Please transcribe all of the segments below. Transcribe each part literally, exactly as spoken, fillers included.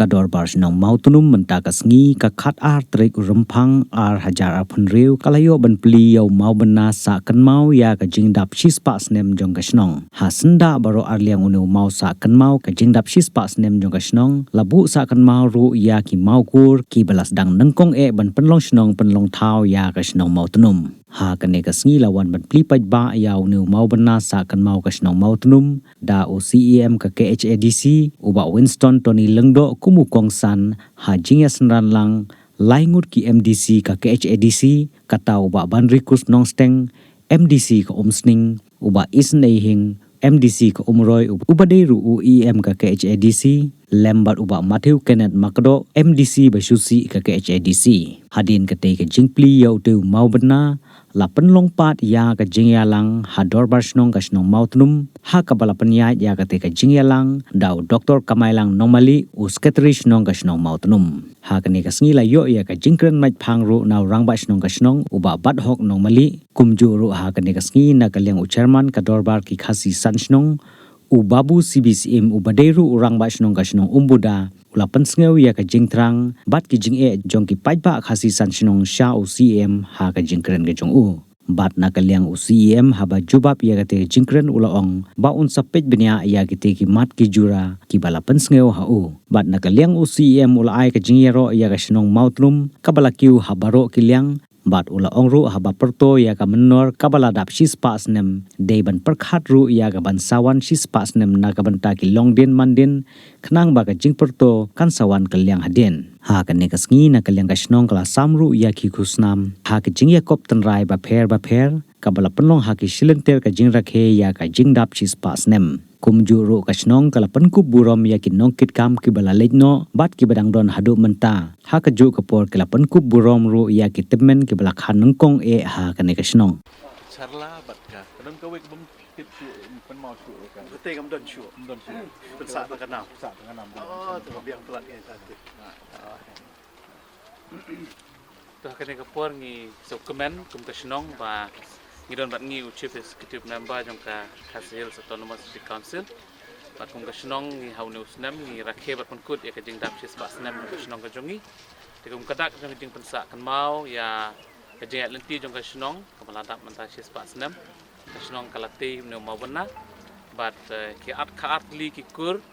Ka Dorbar Shnong Mawtnum mynta ka sngi ka khat ar tarik u Rymphang ar hajar arphew hynriew ka la ïoh ban plie ïa u Mawbynna sah kynmaw ïa ka jingdap shispah snem jong ka shnong. Ha syndah baroh arliang une u maw sah kynmaw ka jingdap shispah snem jong ka shnong, la buh sah kynmaw ruh ïa ki mawkur kiba la sdang nyngkong eh ban pynlong shnong pynlong thaw ïa ka shnong Mawtnum. Ha kane ka sngi la wan ban plie paidbah ïa une u Mawbynna sah kynmaw ka shnong Mawtnum da u C E M ka K H A D C, u Bah Winston Tony Lyngdoh kum u kongsan, ha jingïasynran lang lai ngut ki M D C ka K H A D C, kata u Bah Banrikus Nongsteng, M D C ka Umsning, u Bah Isynei Hing, M D C ka Umroi, u ba dei ruh u E M ka K H A D C, lem bad u Bah Matthew Kenneth Makdoh, M D C ba shu sih ka K H A D C. Hadien katei ka jingplie ïa utei u Mawbynna, la pynlong pat ïa ka jingïalang ha Dorbar Shnong ka shnong Mawtnum, ha kaba la pynïaid ïa katei ka jingïalang da u Doktor Kamailang Nongmali, u Sekretari Shnong ka shnong Mawtnum. Ha kane ka sngi la ïoh ïa ka jingkren maitphang ruh na u Rangbah Shnong ka shnong, u Bah Bathok Nongmali, kumjuh ruh ha kane ka sngi na ka liang u Chairman ka Dorbar ki Khasi San Shnong, u Babu C B Syiem, u ba dei ruh u Rangbah Shnong ka shnong Umbuda, u la pynsngew ïa ka jingthrang bad ki jingeh jong ki paidbah Khasi San Shnong sha u C E M ha ka jingkren ka jong u. Bad na ka liang u C E M haba jubab ïa katei ka jingkren u la ong ba un sa peit bniah ïa kitei ki mat ki jura kiba la pynsngew ha u. Bad na ka liang u C E M u la ai ka jingïaroh ïa ka shnong Mawtnum kaba la kiew ha baroh ki liang, bad u la ong ruh haba pyrto ïa ka mynnor kaba la dap shispah snem, dei ban pyrkhat ruh ïa ka ban sa wan shispah snem na ka bynta ki longdien mandien, khnang ba ka jingpyrto kan sa wan kylliang hadien. Ha kane ka sngi na ka liang ka shnong ka la sam ruh ïa ki khusnam ha ka jingïakop tynrai bapher bapher, kaba la pynlong ha ki shilynter ka jingrakhe ïa ka jingdap shispah snem. Kumjuh ruh ka shnong ka la pynkup burom ïa ki nongkitkam kiba la leit noh bad kiba dang don haduh mynta. Ha kajuh ka por ki la pynkup burom ruh ïa ki tymmen kiba la kha nyngkong eh ha kane ka shnong. Charla bad ka, ka don kawei ka bym tip shuh, pynmaw shuh ka. Kata kam don shuh. Kam don shuh. Pynsah tang ka nam. Pynsah tang ka nam. Oh, tu biang palat ka ta tu. To ha kane ka por ngi sngewkmen kum ka shnong ba ngi don bad ngi u Chief Executive Member jong ka Khasi Hills Autonomous District Council. Bad kum ka shnong ngi ha une u snem ngi rakhe bad pynkut ïa ka jingdap shispah snem jong ka shnong ka jong ngi. Te kum ka dak jong ka jingpynsah kynmaw ïa ka jingïaid lynti jong ka shnong kaba la dap mynta shispah snem, ka shnong ka la tei une u Mawbynna. Bad eh, ki ar, kha artylli ki kur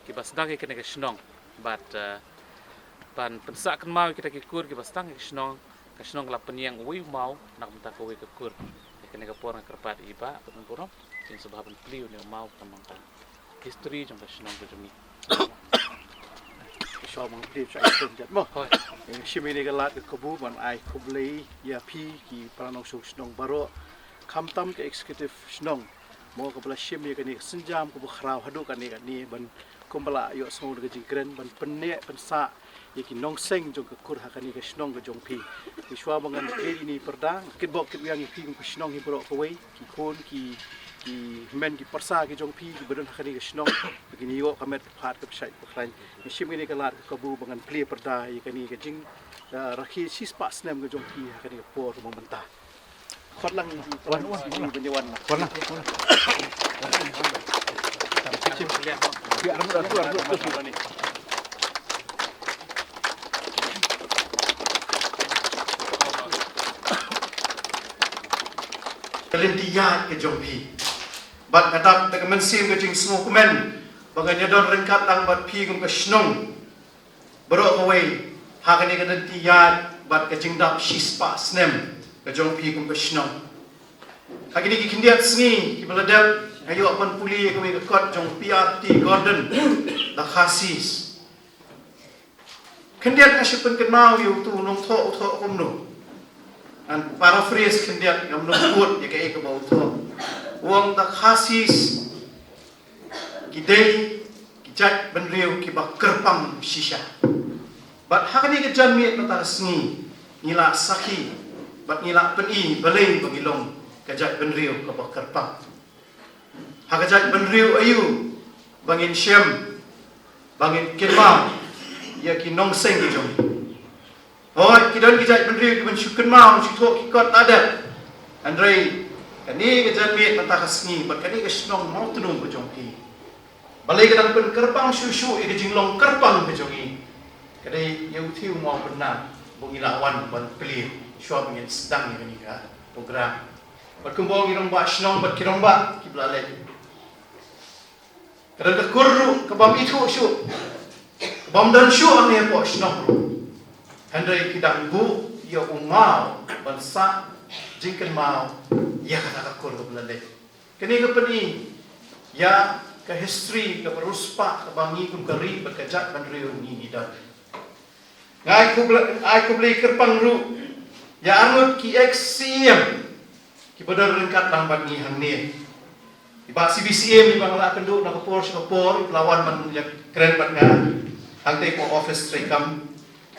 kiba sdang ïa kane ka shnong. Bad eh, ban pynsah kynmaw ïa kita ki kur kiba sdang ïa ka shnong, ka shnong ka la pynïeng uwei u maw na ka bynta kawei ka kur. Ïa kane ka por nga kyrpad ïa i Bah Kutnumpurom, kin sngewbha ban plie une u maw ka mangta history jong ka shnong ka jong ngi. Ka shnong mang plie sha i jong jat mo. Hoi. Ïa shim ïa kane ka lad ka kabu ban ai khublei ïa phi ki para nongshong shnong baroh, khamtam ka executive shnong mo, kaba la shim ïa kane ka sienjam kaba khraw haduh kane kane ban kumba la ïohsngew da ka jingkren ban pynneh pynsah ïa ki nongseng jong ka kur ha kane ka shnong ka jong phi. Te shuwa ba ngan plie ïa ine i pyrda, nga kitbok kitwiang ïa phi kum ka shnong hi baroh kawei, ki khun ki, ki hynmen ki pyrsa ki jong phi kiba don ha kane ka shnong, ba kin ïoh ka met ka phad kaba shait ba khlaiñ. Ngi shim ïa kane ka lad ka kabu ba ngan plie pyrda ïa kane ka jing, eh, rakhe shispah snem ka jong phi ha kane ka por kaba mynta. Khot lang wan wan wan wan wan. Ka lynti ïaid ka jong phi. Bad nga dap da ka mynsiem ka jingsngewkmen ba ngan ïadon ryngkat lang bad phi kum ka shnong baroh kawei ha kane ka lynti ïaid bad ka jingdap shispah snem ka jong phi kum ka shnong. Ha kine ki khyndiat sngi kiba la dep, nga ïoh ban pule ïa kawei ka kot jong P R T Gordon, The Khasis. Khyndiat nga shu pynkynmaw ïa uto u nongthoh, u thoh kumno. Ngan paraphrase khyndiat, ngam nym quote ïa kaei kaba u thoh. U ong, The Khasis ki dei ki jaitbynriew kiba kyrpang shisha. Bad ha kane ka janmiet mynta ka sngi ngi la sakhi bad ngi la pyni balei ba ngi long ka jaitbynriew kaba kyrpang. Ha ka jaitbynriew aïu ba ngin shem, ba ngin kynmaw ïa ki nongseng ki jong ngi? Hooid, ki don ki jaitbynriew kiban shu kynmaw, shu thoh ki kot la dep. Hynrei kane ka janmiet mynta ka sngi bad kane ka shnong Mawtnum ka jong phi, Balei ka dang pynkyrpang shuh shuh ïa ka jinglong kyrpang ka jong ngi. Ka dei ïa u thiew maw pynang ba ngi la wan ban plie shuwa ba ngin sdang ïa kane ka program. Bad kumba ong i rangbah shnong bad ki rangbah kiba la leit. Ka dang ka kur ruh ka bym ithuh shuh. Ka bym don shuh hangne hapoh shnong ruh. Hynrei ki dang buh ïa u maw ban sah jingkynmaw ïa kata ka kur kaba la leit. Kane ka pyni ïa ka history kaba riewspah kaba ngi kum ka ri bad ka jaitbynriew ngi ngi don. Nga ai khublei, ai khublei kyrpang ruh ïa arngut ki ex C E M kiba don ryngkat lang bad ngi hangne. I Bah C B C M iba nga la kynduh na ka por sha ka por, iba la wan ban ïakren bad nga hangtei hapoh office treikam.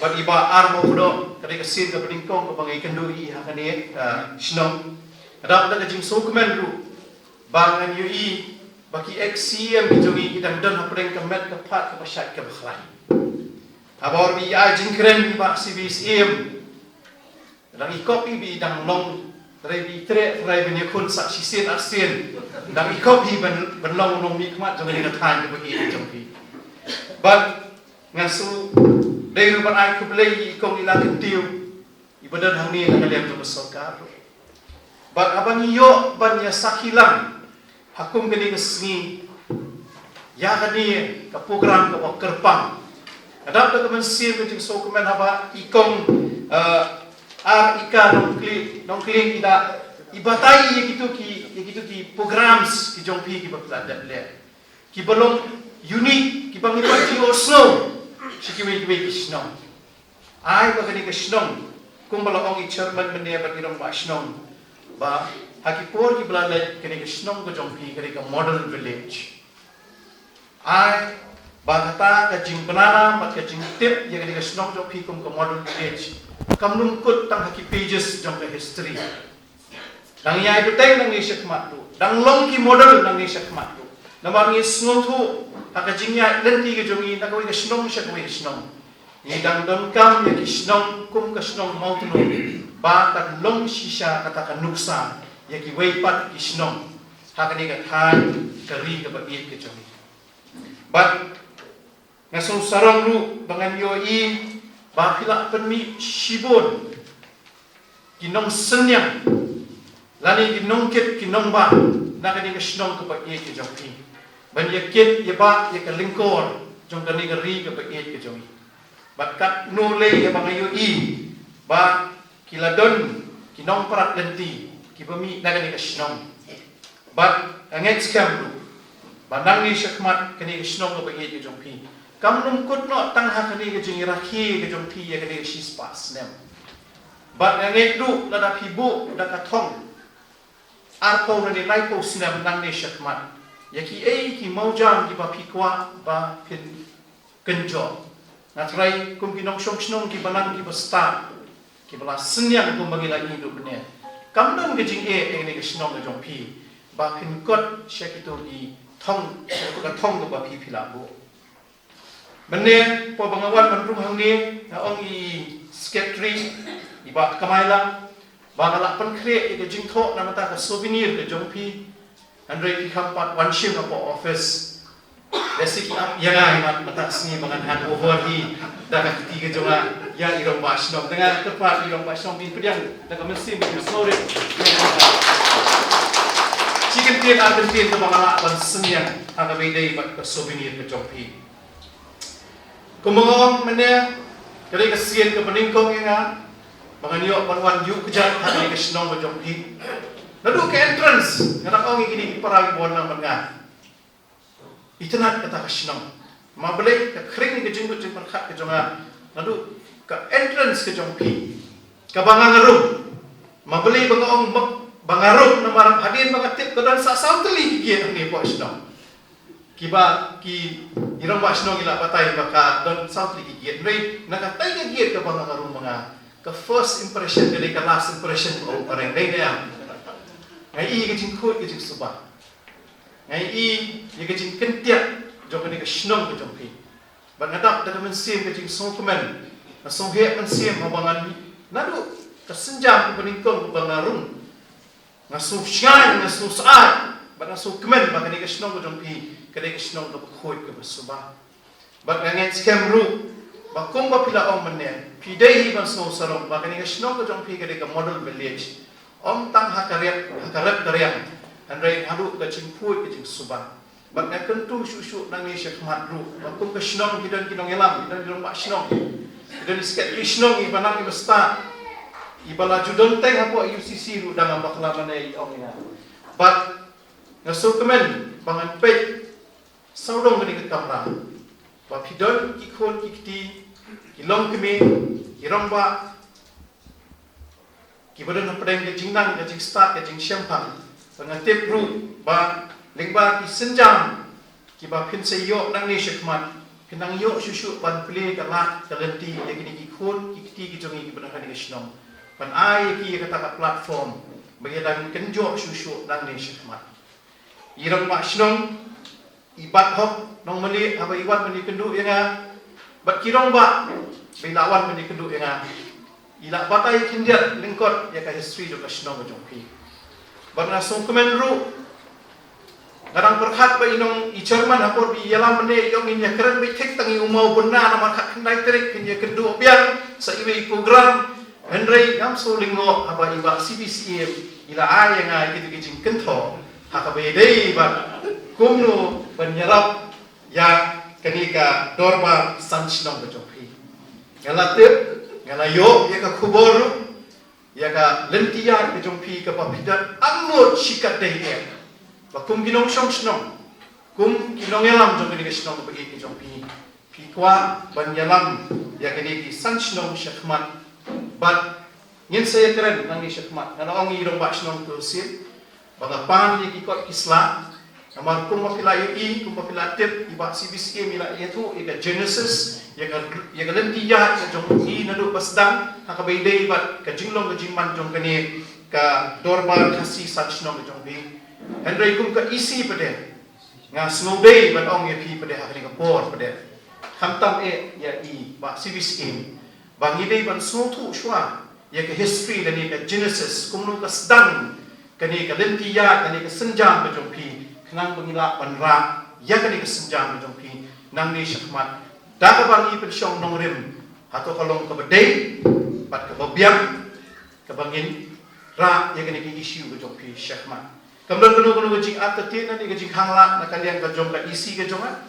Bad i Bah R Mawkdoh, ka dei ka sien kaba nyngkong kaba nga ïakynduh ïa i ha kane ka shnong. Nga dap da ka jingsngewkmen ruh ba ngan ïohi ba ki ex C E M ki jong ngi ki dang don hapdeng ka met ka phad kaba shait kaba khlaiñ. Haba ïa ai jingkren i Bah C B C M, dang i kop i ba i dang long, hynrei ba i treh, hynrei ban ïakhun sa shisien arsien, dang i kop i ban, ban long nongmihkhmat jong kane ka thaiñ kaba ïeit jong phi. Bad ngan shu dei ruh ban ai khublei ïa i Kong Ila Kyntiew, iba don hangne na ka liang jong ka sorkar. Bad haba ngi ïoh ban ïa sakhi lang ha kum kane ka sngi ïa kane ka program kaba kyrpang, nga dap da ka mynsiem ka jingsngewkmen haba i Kong, eh, R Ika Nongkli, Nongkli i da i batai ïa kitu ki, ïa kitu ki programs ki jong phi kiba phi la dep leh, kiba long unique, kiba ngi pat ju ïohsngew sha kiwei kiwei ki shnong. Ai ba kane ka shnong, kumba la ong i chairman mynne bad i rangbah shnong, ba ha ki por kiba la leit kane ka shnong ka jong phi ka dei ka model village. Ai ba kata ka jingbna bad ka jingtip ïa kane ka shnong jong phi kum ka model village kam num kut tang ha ki pages jong ka history. Dang ïai bteng nangne shakhmat ruh, dang long ki model nangne shakhmat ruh. Namar ngi sngewthuh ha ka jingïaid lynti ka jong ngi na kawei ka shnong sha kawei ka shnong, ngi dang donkam ïa ki shnong kum ka shnong Mawtnum ba kan long shisha kata ka nuksa ïa kiwei pat ki shnong ha kane ka thaiñ ka ri kaba ïeit ka jong ngi. Bad nga sngewsarong ruh ba ngan ïohi ba phi la pynmih shibun ki nongsynñiang lane ki nongkit ki nongbah na kane ka shnong kaba ïeit ka jong phi ban ïa kit ïa bah ïa ka lyngkor jong kane ka ri kaba ïeit ka jong ngi. Bad katno lei ïa ba nga ïohi ba ki la don ki nongprat lynti kiba mih na kane ka shnong. Bad nga ngeit skhem ruh ba nangne shakhmat kane ka shnong kaba ïeit ka jong phi kam num kut noh tang ha kane ka jingrakhe ka jong phi ïa kane ka shispah snem. Bad nga ngeit ruh lada phi buh da ka thong arphew lane laiphew snem nangne shakhmat, ïa kiei ki mawjam kiba phi kwah ba phin kynjoh, nga tharai kum ki nongshong shnong kiba nang kiba stad kiba la synñiang kumba ngi la ïohi mynne, kam don ka jingeh ïa kane ka shnong ka jong phi ba phin kot sha kito ki thong, sha kito ka thong kaba phi phi la buh. Mynne, poi ba nga wan ban rung hangne, nga ong i secretary, i Bah Kamaila, ba nga la pynkhreh ïa ka jingthoh na kata ka souvenir ka jong phi. Hynrei phi kham pat wan shim hapoh office. Lehse ki ap ïa nga ïa kata ka sngi ba ngan hand over hi da ka kti ka jong nga ïa i rangbah shnong. Te nga kyrpad ïa i rangbah shnong ba in pdiang da ka mynsiem ba in sngewrit. Shi kyntien ar kyntien kaba nga lah ban synñiang ha kaba ïadei bad ka souvenir ka jong phi. Kumba nga ong mynne, ka dei ka sien kaba nyngkong ïa nga ba ngan ïoh ban wan ïuh kjat ha kane ka shnong ka jong phi. Naduh ka entrance nga dang ong ïa kine ki para kiba wan lang bad nga, itynnad kata ka shnong. Ma balei ka khring ka jingmut jingpyrkhat ka jong nga naduh ka entrance ka jong phi, kaba nga nga rung. Ma balei ba nga ong ba, ba nga rung, namar hadien ba nga tip ka don sa saw tylli ki gate hangne hapoh shnong. Kiba ki, i rangbah shnong i la batai ba ka don saw tylli ki gate. Hynrei na katai ka gate kaba nga nga rung ma nga, ka first impression ka dei ka last impression, ba u pareng dei ne em. Nga i ka jingkhuid ka jingsuba, nga i ïa ka jingkyntiat jong kane ka shnong ka jong phi. Bad nga dap da ka mynsiem ka jingsngewkmen, nga sngewheh mynsiem haba ngan, naduh ka sienjam kaba nyngkong kaba nga rung, nga sngewshngaiñ, nga sngewsyaid Bad nga sngewkmen ba kane ka shnong ka jong phi ka dei ka shnong kaba khuid kaba suba. Bad nga ngeit skhem ruh ba kumba phi la ong mynne, phi dei hi ban sngew sarong ba kane ka shnong ka jong phi ka dei ka model village. Ym tang ha ka rep, ha ka rep ka riang, hynrei haduh ka jingkhuid ka jingsuba. Bad nga kyntu shuh shuh nangne shakhmat ruh ba kum ka shnong ki don ki nongïalam, ki don ki rangbah shnong, ki don ki secretary shnong, iba nang iba stad, iba la ju don teng hapoh U C C ruh, dang ym bakla mane i ong ïa nga. Bad nga sngewkmen ba ngan peit sawdong kane ka kamra ba phi don ki khun ki kti, ki longkmie, ki rangbah kiba don hapdeng ka jingnang, ka jingstad, ka jingshemphang. Ba nga tip ruh ba lyngba ki sienjam kiba phin sa ïoh nangne shakhmat, phin nang ïoh shuh shuh ban plie ka lad ka lynti ïa kine ki khun ki kti ki jong ngi kiba don ha kane ka shnong, ban ai ïa ki ïa kata ka platform ba ki dang kynjoh shuh shuh nangne shakhmat. I rangbah shnong i Bat Hok Nongmali, haba i wan ban ïakynduh ïa nga, bad ki rangbah ba i la wan ban ïakynduh ïa nga, i la batai khyndiat lyngkot ïa ka history jong ka shnong ka jong phi. Bad nga sngewkmen ruh, nga dang pyrkhat ba i nong, i chairman ha por ba i ïalam mynne i ong ngin ïakren beit thik tang ïa u Mawbynna, namar khatkhyndai tarik phin ïakynduh biang sa iwei i program. Hynrei ngam sngewlyngngoh haba i Bah C P C M i la ai ïa nga ïa kito ki jingkynthoh ha kaba ïadei bad kumno ban ïarap ïa kane ka dorbar san shnong ka jong phi. Nga la tip, nga la ïoh ïa ka khubor ruh ïa ka lynti ïaid ka jong phi kaba phi dang angnud shikatdei eh, ba kum ki nongshong shnong, kum ki nongïalam jong kane ka shnong ba ïeit ka jong phi, phi kwah ban ïalam ïa kane ki san shnong shakhmat. Bad ngin sa ïakren nangne shakhmat. Nga la ong ïa i rangbah shnong Tulsien ba nga pan ïa ki kot ki sla. Namar kumba phi la ïohi, kumba phi la tip, i Bah C P C M i la ïathuh ïa ka genesis, ïa ka, ïa ka lynti ïaid ka jong i naduh ba sdang ha kaba ïadei bad ka jinglong ka jingman jong kane ka dorbar Khasi san shnong ka jong phi. Hynrei kum ka E C pat, nga sngewdei ban ong ïa phi pat ha kane ka por pat, khamtam eh ïa i Bah C P C M, ba ngi dei ban sngewthuh shuwa ïa ka history lane ka genesis, kumno ka sdang kane ka lynti ïaid, kane ka sienjam ka jong phi, khnang ba ngi lah ban rah ïa kane ka sienjam ka jong phi nangne shakhmat, da kaba ngi pynshong nongrim. Hato ka long kaba dei bad kaba biang kaba ngin rah ïa kane ka issue ka jong phi shakhmat? Kam don kano kano ka jingartatien lane ka jingkhanglad na ka liang ka jong ka E C ka jong nga,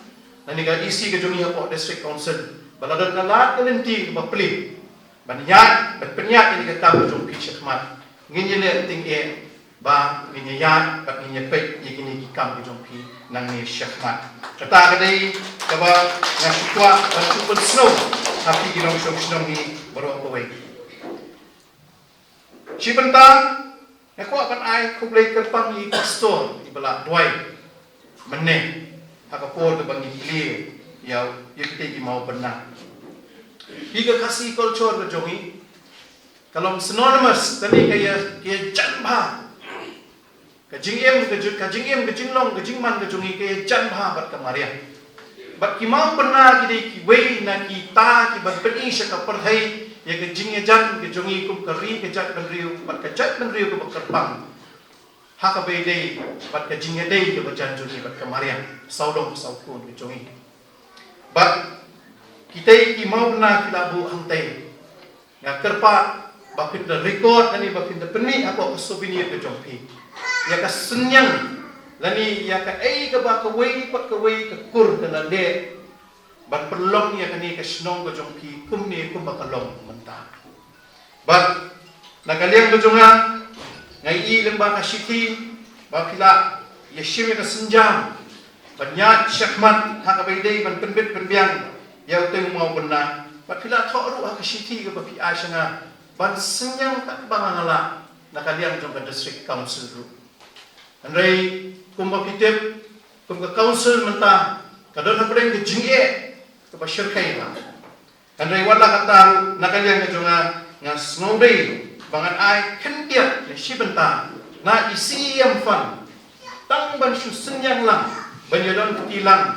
lane ka E C ka jong ngi hapoh District Council, ba la don ka lad ka lynti kaba plie ban ïaid, ban pynïaid ïa kane ka kam ka jong phi shakhmat. Ngin ïaleh tieng eh ba ngin ïaid bad ngin ïapeit ïa kine ki kam ka jong phi nangne shakhmat. Kata ka dei kaba nga shu kwah ban shu pynsngew ha phi ki nongshong shnong hi baroh kawei. Shi bynta nga kwah ban ai khublei kyrpang ïa i pastor iba la duwai mynne ha ka por kaba ngi plie ïa, ïa kitei ki Mawbynna. Hi ka Khasi culture ka jong ngi ka long synonymous, kane ka ïa, ka ïajan bha. Ka jingim ka ju-, ka jingim, ka jinglong, ka jingman ka jong ngi ka ïajan bha bad ka mariang. Bad ki Mawbynna ki dei kiwei na kita kiban pyni sha ka pyrthei ïa ka jingïajan ka jong ngi kum ka ri ka jaitbynriew, bad ka jaitbynriew kaba kyrpang ha kaba ïadei bad ka jingïadei kaba jan jong ngi bad ka mariang, sawdong sawkun ka jong ngi. Bad kitei ki Mawbynna ki la buh hangtei, nga kyrpad ba phin da record lane ba phin da pynmih hapoh ka souvenir ka jong phi ïa ka synñiang lane ïa kaei kaba kawei pat kawei ka kur ka la leh ban pynlong ïa kane ka shnong ka jong phi kumne kumba ka long mynta. Bad na ka liang ka jong nga, nga ïohi lyngba ka shithi ba phi la ïashim ïa ka sienjam ban ïaid shakhmat ha kaba ïadei ban pynbit pynbiang ïa utei u Mawbynna. Bad phi la thoh ruh ha ka shithi kaba phi ai sha nga ban synñiang katba nga lah na ka liang jong ka District Council ruh. Hynrei kumba phi tip, kum ka council mynta ka don hapdeng ka jingeh kaba shyrkhei bha. Hynrei wat la katta ruh, na ka liang ka jong nga, nga sngewdei ba ngan ai khyndiat ne shi bynta na i C E M fund tang ban shu synñiang lang ban ïadon kti lang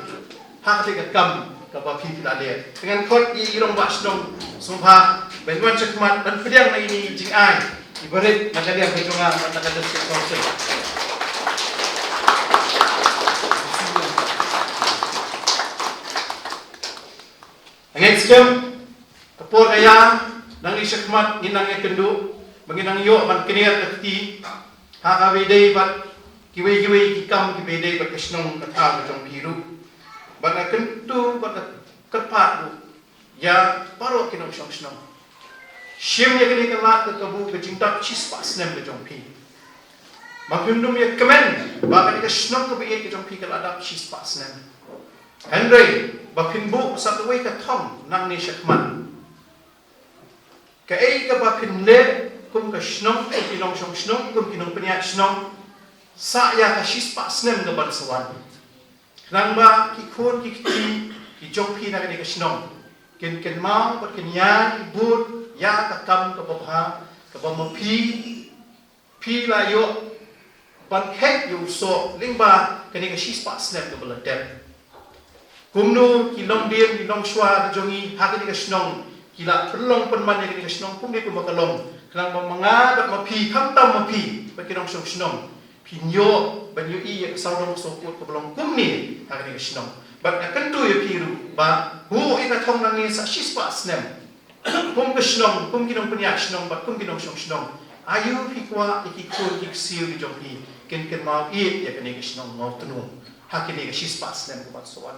ha kata ka kam kaba phi phi la leh. Te ngan khot ïa i Rangbah Shnong Sngewbha ban wan shakhmat ban pdiang na ine i jingai iba rit na ka liang ka jong nga bad na ka District Council. Ngeit skhem ka por ka ïa, nangne shakhmat ngin nang ïakynduh ba ngin nang ïoh ban kner ka kti ha kaba ïadei bad kiwei kiwei ki kam kiba ïadei bad ka shnong ka thaw ka jong phi ruh. Bad nga kyntu bad nga kyrpad ruh ïa baroh ki nongshong shnong, shim ïa kane ka lad ka kabu ka jingdap shispah snem ka jong phi. Ma phim dum ïa kmen ba kane ka shnong kaba ïeit ka jong phi ka la dap shispah snem. Hynrei ba phin buh sa kawei ka thong nangne shakhmat. Kaei kaba phin leh kum ka shnong, kum ki nongshong shnong, kum ki nongpynïaid shnong, sa ïa ka shispah snem kaban sa wan. Khnang ba ki khun ki kti ki jong phi na kane ka shnong kin kynmaw bad kin ïai bud ïa ka kam kaba bha kaba ma phi phi la ïoh ban kheit ïa u soh lyngba kane ka shispah snem kaba la dep. Kumno ki longdien ki longshuwa ki jong ngi ha kane ka shnong ki la pynlong pynman ïa kane ka shnong kumne kumba ka long, khnang ba ma nga bad ma phi, khamtam ma phi bad ki nongshong shnong, phin ïoh ban ïohi ïa ka sawdong sawkut kaba long kumne ha kane ka shnong. Bad nga kyntu ïa phi ruh ba buh ïa ka thong nangne sa shispah snem. Kum ka shnong, kum ki nongpynïaid shnong bad kum ki nongshong shnong, aïu phi kwah ïa ki khun ki ksiew ki jong phi kin kynmaw ïa kane ka shnong Mawtnum ha kane ka shispah snem kaban sa wan.